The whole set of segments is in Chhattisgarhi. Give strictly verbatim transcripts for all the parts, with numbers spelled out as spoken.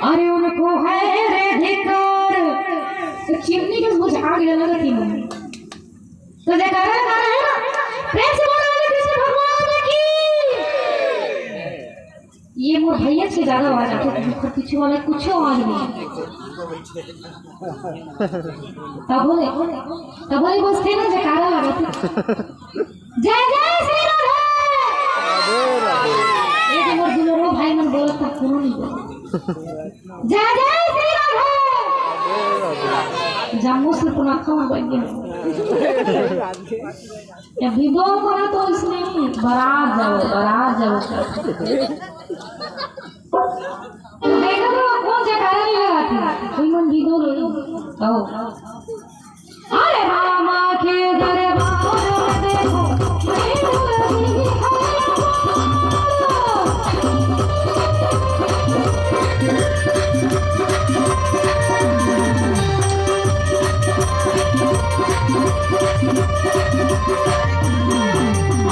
अरे उनको है रे धिक्कार। तो चिमनी के बुझा गया ना कि मन। तो जयकारा लगा रहे हैं ना? प्रेम से बोलो, बोलो कृष्ण भगवान की। ये मोर भैया से ज्यादा आवाज आती है, तो पीछे वाला कुछ आवाज नहीं। तब बोले, तब बोले बस थे ना, जयकारा लगा थे। जय जय श्री राधे। ये जो मोर दुलरो भाई मन बोलत था, कोनो नहीं बोला। जय जय श्री राधे। जम्मू से पुनखा में बन गया। या वीडियो करो तो इसमें बारात जाओ, बारात जाओ। देखो तो कौन जयकारा नहीं लगाती, कोई मन वीडियो लो। आओ। अरे रामा के दरबार में देखो,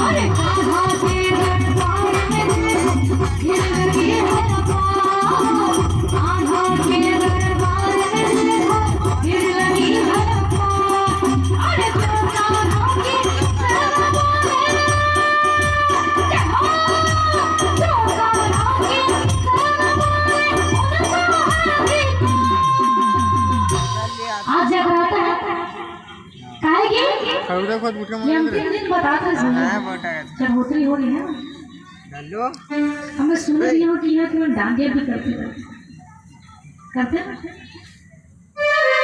अरे रामा के दरबार में देखो, आज जगराता है। काहे के? खड़ूरा को गुटका ये मार अंतिम दे। दिन बतात रहे हैं। हाँ, बता। चटोतरी हो रही है ना। हेलो। हमने सुना भी हो कि यहाँ केवल डांडिया भी करते हैं। करते हैं?